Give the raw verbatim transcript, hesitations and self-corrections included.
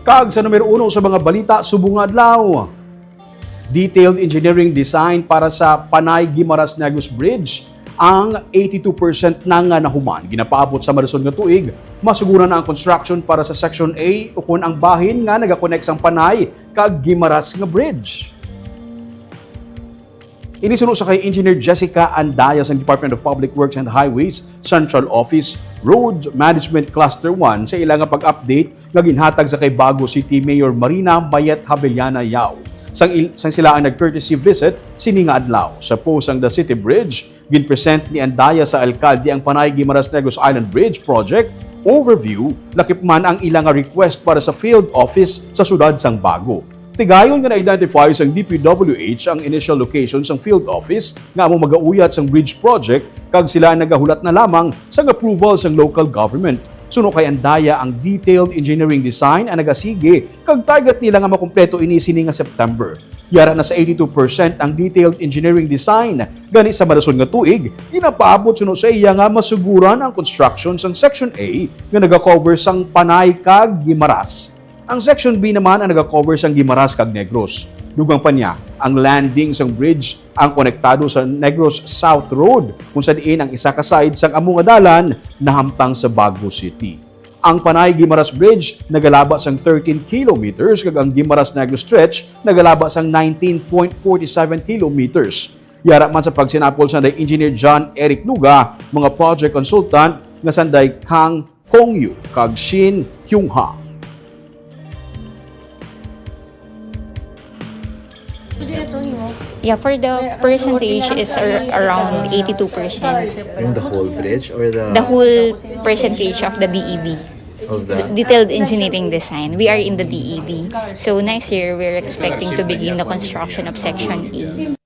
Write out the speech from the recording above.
Kag sa numero uno sa mga balita subong nga adlaw, detailed engineering design para sa Panay Guimaras Negros Bridge ang eighty-two percent na nga nahuman. Ginapaabot sa madason nga tuig, masugod na ang construction para sa Section A ukon ang bahin nga nagakonek sang Panay kag Guimaras nga bridge. Ini suno sa kay Engineer Jessica Andaya sa Department of Public Works and Highways Central Office Road Management Cluster one sa ila nga pag-update nga ginhatag sa kay Bago City Mayor Marina Mayet Havellana Yao. Sang, il- sang sila ang nag-courtesy visit sini nga adlaw. Sa post sang The City Bridge, ginpresent ni Andaya sa alkalde ang Panay Guimaras Negros Island Bridge Project overview, lakip man ang ila nga request para sa field office sa siyudad sang Bago. Tigayon nga na-identify sang D P W H ang initial location sang field office nga amo magauyat sang bridge project, kag sila nagahulat na lamang sang approval sang local government. Suno kay Andaya, ang detailed engineering design ang nagasige kag target nila nga makumpleto ini sini nga September. Yara na sa eighty-two percent ang detailed engineering design, gani sa madason nga tuig, ginapaabot suno sa iya nga masuguran ang construction sang Section A nga nagakover sang Panay kag Guimaras. Ang Section B naman ang nagakover sang Guimaras kag Negros. Dugang pa niya, ang landing sang bridge ang konektado sa Negros South Road, kung sa diin ang isa ka side sang amo nga dalan nahamtang sa Bago City. Ang Panay Guimaras Bridge nagalaba sang thirteen kilometers kag ang Guimaras Negros Stretch nagalaba sang nineteen point forty seven kilometers. Yara man sa pagsinapol sa Engineer John Eric Luga, mga project consultant nga sanday Kang Kongyu kag Shin Kyung-ha. Yeah, for the percentage, it's ar- around eighty-two percent. Yung the whole bridge or the The whole percentage of the D E D, of the detailed engineering design. We are in the D E D. So next year, we're expecting to begin the construction of Section A.